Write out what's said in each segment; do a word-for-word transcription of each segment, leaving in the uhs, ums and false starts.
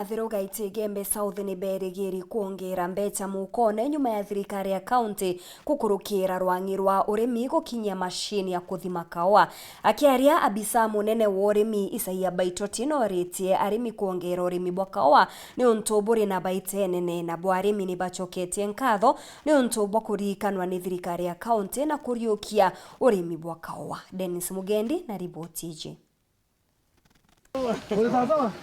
Athiru Gaiti Igembe South ni berigiri kwongera mbeca mukone nyuma ya thirikari ya kaunti gukurukira rwang'i rwa urimi gukinyia mashini ya kuthima kaua. Akiaria, abisa munene wa urimi Isaia Baitoti noritie arimi kwongera urimi bwa kaua niuntu buri na baita inene, nabo arimi ni bacoketie nkatho niuntu bwa kuririkanwa ni thirikari ya kaunti na kuriukia urimi bwa kaua. Dennis Mugendi na riboti iji.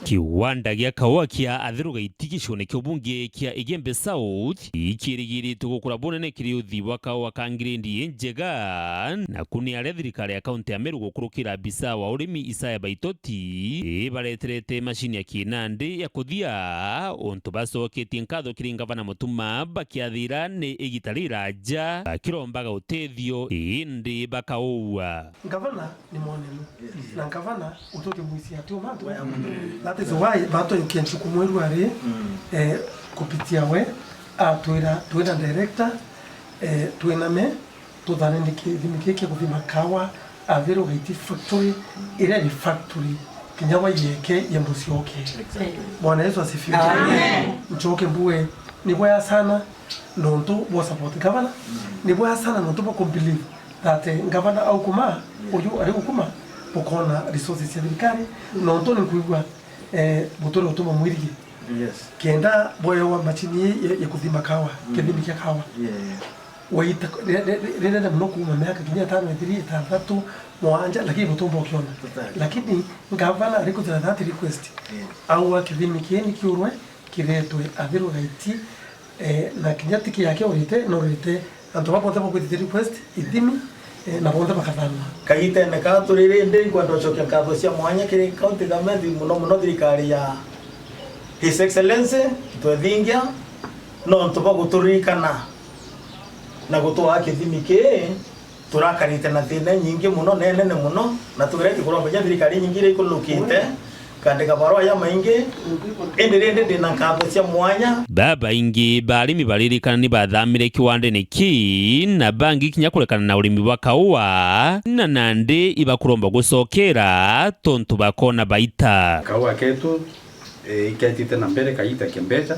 Kiwanda gia kaua kia Athiru Gaiti gicione kia ubunge kia Igembe South ikirigiritwe gukura bunene kiri uthii bwa kaua ka ngirendi injega, na ku ni aria thirikari ya kaunti ya Meru gukurukira abisa wa urimi Isaya Baitoti ibareterete mashini ya kinandi ya kuthia, untu bacoketie nkatho kiri ngavana Mutuma bakiathira ni igita riraja bakirombaga utethio indi bakaua. Ngavana ni mwanenu. Yes. Na ngavana ututimwisia atio mantu. That is why batwaikia nchuku mweru ari, eh, kupitia we, atwira twina director, eh, twiname, tuthane ni kithimi kiki kia kuthima kawa, Athiru Gaiti factory, iria ni factory kinya wa yeke ya mucioke. Exactly. Bwana Yesu asifiwe. Amen. Nchoke mbue, ni bwea sana, nontu bwa support governor, ni bwea sana nontu bwa kubelieve that, eh, governor aukuma, uyu ari gukuma, bukona resources cia thirikari, nontu ni nkwigua, eh, buturi utuma mwirigi. Yes. Kenda bwewa machini ya, ya kuthima kawa, kithimi kia kawa. Yeah, yeah. Waita, ri-, ri-, ri-, rirenda muno kuuma miaka kinya itano, ithiri, itantatu, mwanja, lakini butumba ukiona. Exactly. Lakini governor ari kuthira that request. Yeah. Aua kithimi kii ni kiurwe, kiretwe Athiru Gaiti, eh, na kinya ti kiake urite, no urite antu ba bonthe bakwitite request, ithimi, eh, na bonthe bakathanwa. Kagitene ka turi rindi, nkwenda ucokia nkatho cia mwanya kiri county government, muno muno thirikari ya His Excellency Twethingia, nontu bwa guturirikana na gutwaa kithimi kii. Turakarite na thina inyingi muno na inene muno, na tugereti kuromba kinya thirikari inyingi iria ikururukite, nkandika barua ya maingi, indi rindi ndina nkatho cia mwanya. Babaingi ba arimi baririkana ni bathamire kiwandene kii, na bangi kinya kurekana na urimi bwa kaua, na nandi ibakuromba gucokera tontu bakona baita. Kaua ketu, eh, iketite na mbere kagita kia mbeca,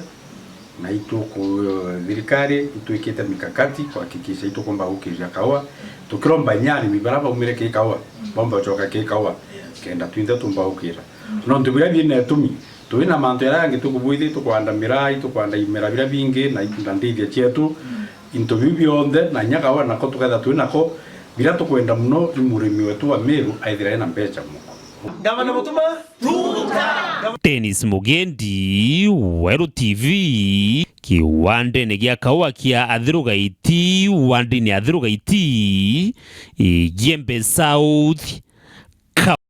na ituku-, thirikari itwikite mikakati kuhakikisha itukumba gukiria kaua, tukiromba inya arimi bara baumire ki kaua, bomba gucoka ki kaua, kenda twinthe tumba gukira. Nontu biria bina itumi, twina mantu jaria jangi tukubwithi, tukwanda miraa, tukwanda imera biria bingi, na, na ndithia cietu, into biu bionthe, na inya kaua nako tuketha twinako, biria tukwenda muno ni murimi wetu wa Meru aithira ena mbeca muko. Gavana Mutuma, tuta! Dennis Mugendi, Weru T V, kiwandene gia kaua kia Athiru Gaiti, wandini Athiru Gaiti, Igembe South,